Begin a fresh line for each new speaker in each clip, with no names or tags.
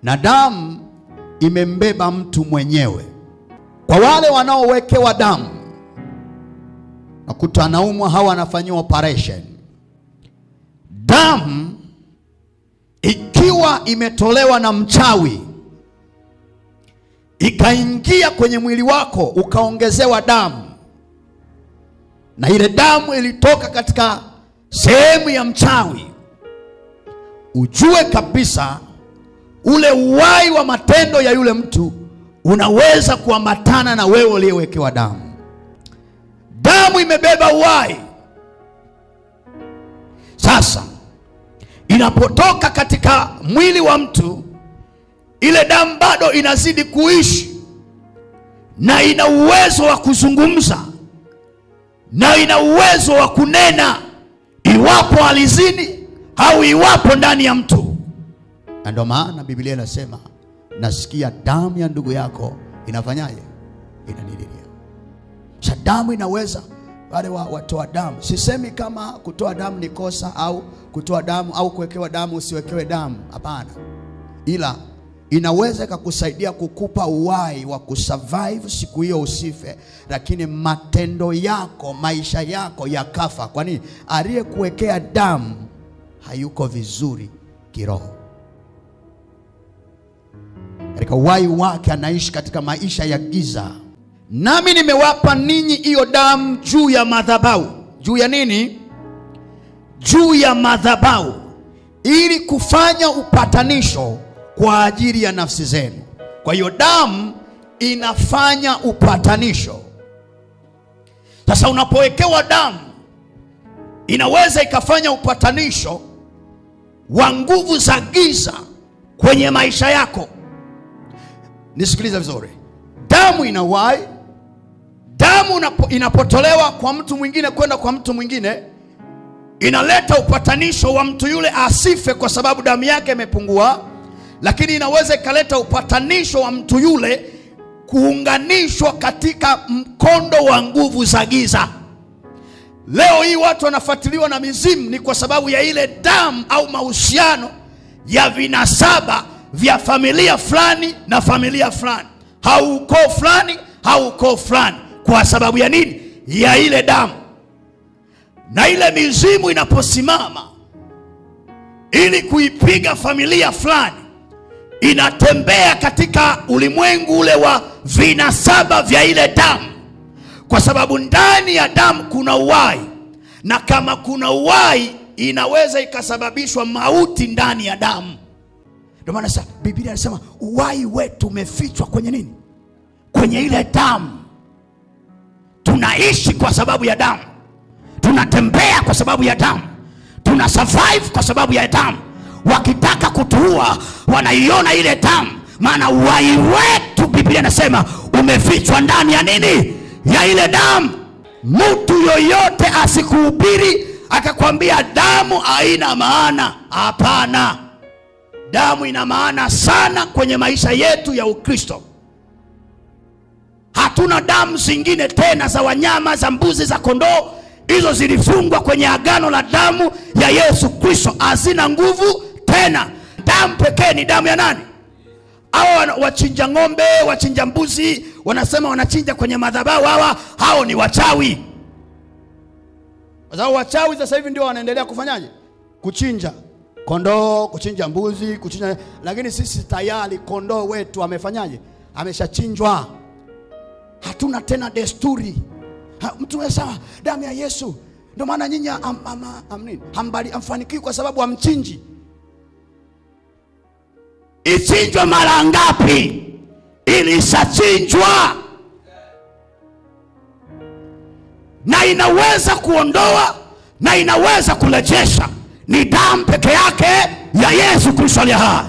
Na damu imembeba mtu mwenyewe. Kwa wale wanaowekewa damu, nakuta anaumwa, hawa anafanyiwa operation. Damu ikiwa imetolewa na mchawi ikaingia kwenye mwili wako ukaongezewa damu, na ile damu ilitoka katika sehemu ya mchawi, ujue kabisa ule uhai wa matendo ya yule mtu unaweza kuambatana na wewe uliyewekewa damu. Damu imebeba uhai. Sasa inapotoka katika mwili wa mtu, ile damu bado inazidi kuishi na ina uwezo wa kuzungumza na ina uwezo wa kunena iwapo alizini au iwapo ndani ya mtu. Na ndio maana Biblia inasema, nasikia damu ya ndugu yako inafanyaje? Inanililia. Sasa damu inaweza, wale watoa damu, sisemi kama kutoa damu ni kosa au kutoa damu au kuwekewa damu usiwekewe damu, hapana. Ila inaweza kukusaidia kukupa uhai wa kusurvive siku hiyo usife, lakini matendo yako, maisha yako yakafa. Kwa nini? Aliyekuwekea damu hayuko vizuri kiroho. Katika uhai wake anaishi katika maisha ya giza. Nami nimewapa ninyi hiyo damu juu ya madhabahu. Juu ya nini? Juu ya madhabahu, ili kufanya upatanisho kwa ajili ya nafsi zenu. Kwa hiyo damu inafanya upatanisho. Sasa unapowekewa damu inaweza ikafanya upatanisho wa nguvu za giza kwenye maisha yako. Nisikilize vizuri. Damu ina uhai. Damu inapotolewa kwa mtu mwingine kwenda kwa mtu mwingine, inaleta upatanisho wa mtu yule asife kwa sababu damu yake imepungua. Lakini inaweza ikaleta upatanisho wa mtu yule kuunganishwa katika mkondo wa nguvu za giza. Leo hii watu wanafuatiliwa na mizimu ni kwa sababu ya ile damu au mahusiano ya vinasaba vya familia fulani na familia fulani, au ukoo fulani au ukoo fulani. Kwa sababu ya nini? Ya ile damu. Na ile mizimu inaposimama ili kuipiga familia fulani, inatembea katika ulimwengu ule wa vinasaba vya ile damu. Kwa sababu ndani ya damu kuna uhai, na kama kuna uhai inaweza ikasababishwa mauti ndani ya damu. Ndio maana sasa Biblia inasema uhai wetu umefichwa kwenye nini? Kwenye ile damu. Tunaishi kwa sababu ya damu. Tunatembea kwa sababu ya damu. Tuna survive kwa sababu ya damu. Wakitaka kutuua wanaiona ile damu, maana uhai wetu Biblia inasema umefichwa ndani ya nini? Ya ile damu. Mtu yoyote asikuhubiri akakwambia damu haina maana. Hapana. Damu ina maana sana kwenye maisha yetu ya Ukristo. Hatuna damu zingine tena za wanyama, za mbuzi, za kondoo. Hizo zilifungwa kwenye agano la damu ya Yesu Kristo, hazina nguvu tena. Damu pekee ni damu ya nani? Hawa wachinja ng'ombe, wachinja mbuzi, wanasema wanachinja kwenye madhabahu, hawa hao ni wachawi. Kwa sababu wachawi sasa hivi ndio wanaendelea kufanyaje? Kuchinja kondoo, kuchinja mbuzi, kuchinja. Lakini sisi tayari kondoo wetu amefanyaje? Ameshachinjwa. Hatuna tena desturi. Mtu anasema damu ya Yesu. Ndio maana nyinyi hamfanikiwi kwa sababu hamchinji. Ichinjwe mara ngapi? Ilishachinjwa. Na inaweza kuondoa na inaweza kurejesha. Ni damu peke yake ya Yesu Kristo aliye hai.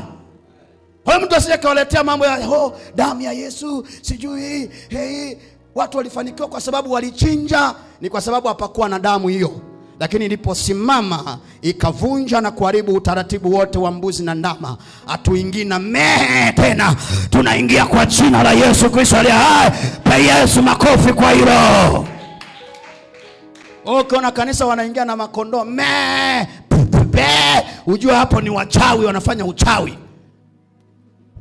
Kwa hiyo mtu asije kawaletea mambo ya oh, damu ya Yesu sijui hey. Watu walifanikiwa kwa sababu walichinja, ni kwa sababu hapakuwa na damu hiyo. Lakini iliposimama ikavunja na kuharibu utaratibu wote wa mbuzi na ndama. Hatuingii na mehe tena, tunaingia kwa jina la Yesu Kristo aliye hai. Pe Yesu makofi kwa hilo. Ukiona kanisa wanaingia na makondoo mee, ujue hapo ni wachawi, wanafanya uchawi.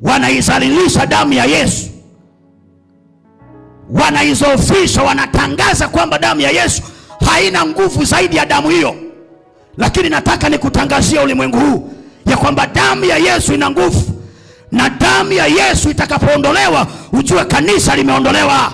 Wanaizalilisha damu ya Yesu, wanaizofisha, wanatangaza kwamba damu ya Yesu haina nguvu zaidi ya damu hiyo. Lakini nataka nikutangazie ulimwengu huu ya kwamba damu ya Yesu ina nguvu, na damu ya Yesu itakapoondolewa ujue kanisa limeondolewa.